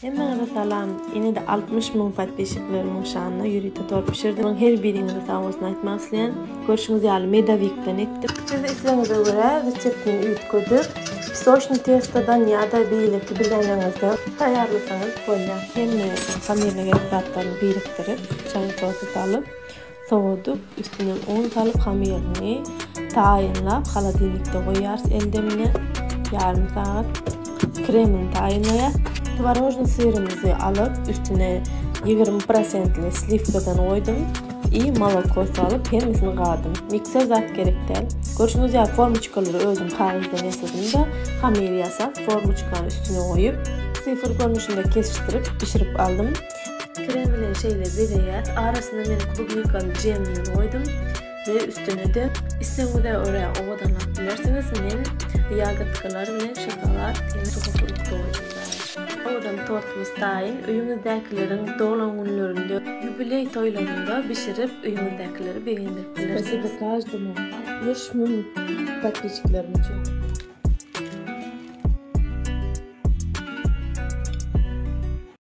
Hemmäňize salam! Ine-de 60 müň podpisçiklerimiň şanyna ýörite tort bişirdim. Her biriňize sag bolsun aýtmak isleýän. Görşüňiz ýaly medowikden etdim. Siz islegiňize görä reseptini üýtgedip, pisoçnyý testodan ýa-da beýleki bilýänleriňizden taýýarlasaňyz bolýar. Hemme hamyryna gerek zatlaryny birikdirip, çaý kofe salyp, Sowadyp, üstünden un salyp hamyryny taýynlap holodilnikde goýýarys eldemine ýarym sagat. Kremini taýynlaýas. Twarožnyý syrymyzy alyp, üstüne 20 prosentli sliwkadan goýdum i moloko salyp hemmesini gardym. Mikser zat gerek däl. Görşüňiz ýaly formoçkalary özüm kagyzdan ýasadym-da, hamyr ýasap, formoçkany üstüne goýup, sifr görnüşinde kesişdirip bişirip aldym. Krem bilen şeýle bezeýäs. Arasyna men klubnikaly jeminden goýdum we üstüne-de islegiňize görä owadanlap bilersiňiz. Men ýagodkalar bilen şokolad hem suhofrukta goýdum bäri. Owadan tortumyz taýyn. Öýüňizdäkileriň doglan günlerinde, ýubileý toýlarynda bişirip öýüňizdäkileri begendirip bilersiňiz. Spasibo każdomu 60 müň podpisçiklerim üçin.